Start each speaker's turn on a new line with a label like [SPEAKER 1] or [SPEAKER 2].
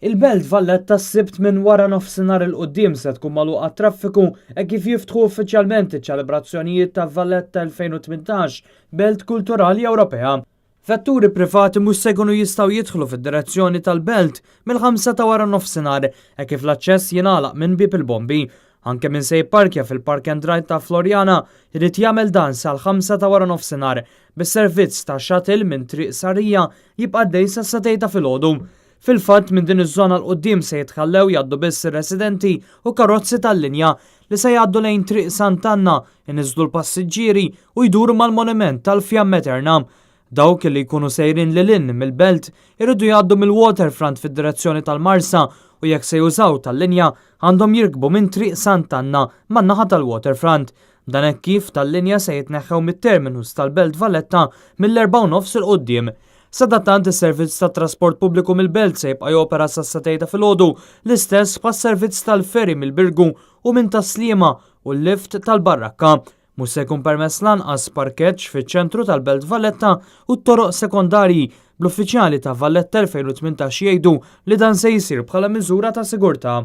[SPEAKER 1] Il-Belt Valletta s-Sibt minn wara nofsinhar 'il quddiem se tkun magħluqa għat-traffiku hekk kif jiftħu uffiċjalment iċ-ċelebrazzjonijiet ta' Valletta 2018, Belt Kulturali Ewropea. Vetturi privati mhux se jkunu jistgħu jidħlu fid-direzzjoni tal-Belt mill-ħamsa ta' wara nofsinhar hekk kif l-aċċess jingħalaq minn Bieb il-Bombi. Anke min se jipparkja fil-Park and Ride ta' Floriana jrid jagħmel dan sal-ħamsa ta' wara nofsinhar, bis-servizz ta' shuttle minn Triq Sarria jibqa' għaddej sas-sagħtejn ta' filgħodu. Fil-fatt, minn din iż-żona 'l quddiem se jitħallew jgħaddu biss ir-residenti u karozzi tal-linja li se jgħaddu lejn Triq Sant'Anna, iniżżlu l-passiġġieri u jduru mal-monument tal-Fjamma Eterna. Dawk li jkunu sejrin lil hinn mill-Belt iridu jgħaddu mill-Waterfront fid-direzzjoni tal-Marsa u jekk se jużaw tal-linja għandhom jirkbu minn Triq Sant'Anna man-naħa tal-Waterfront. Dan hekk kif tal-linja se jitneħħew mit-terminus tal-Belt Valletta mill-erbgħa u nofs 'il quddiem. Sadattant is-servizz tat-trasport pubbliku mill-Belt se jibqa' jopera sas-sagħtejn ta' filgħodu, l-istess bħas-servizz tal-ferry mill-Birgu u minn Tas-Sliema u l-lift tal-Barrakka. Mhux se jkun permess lanqas parkeġġ fiċ-ċentru tal-Belt Valletta u t-toroq sekondarji, bl-uffiċjali ta' Valletta 2018 jgħidu li dan se jsir bħala miżura ta' sigurtà.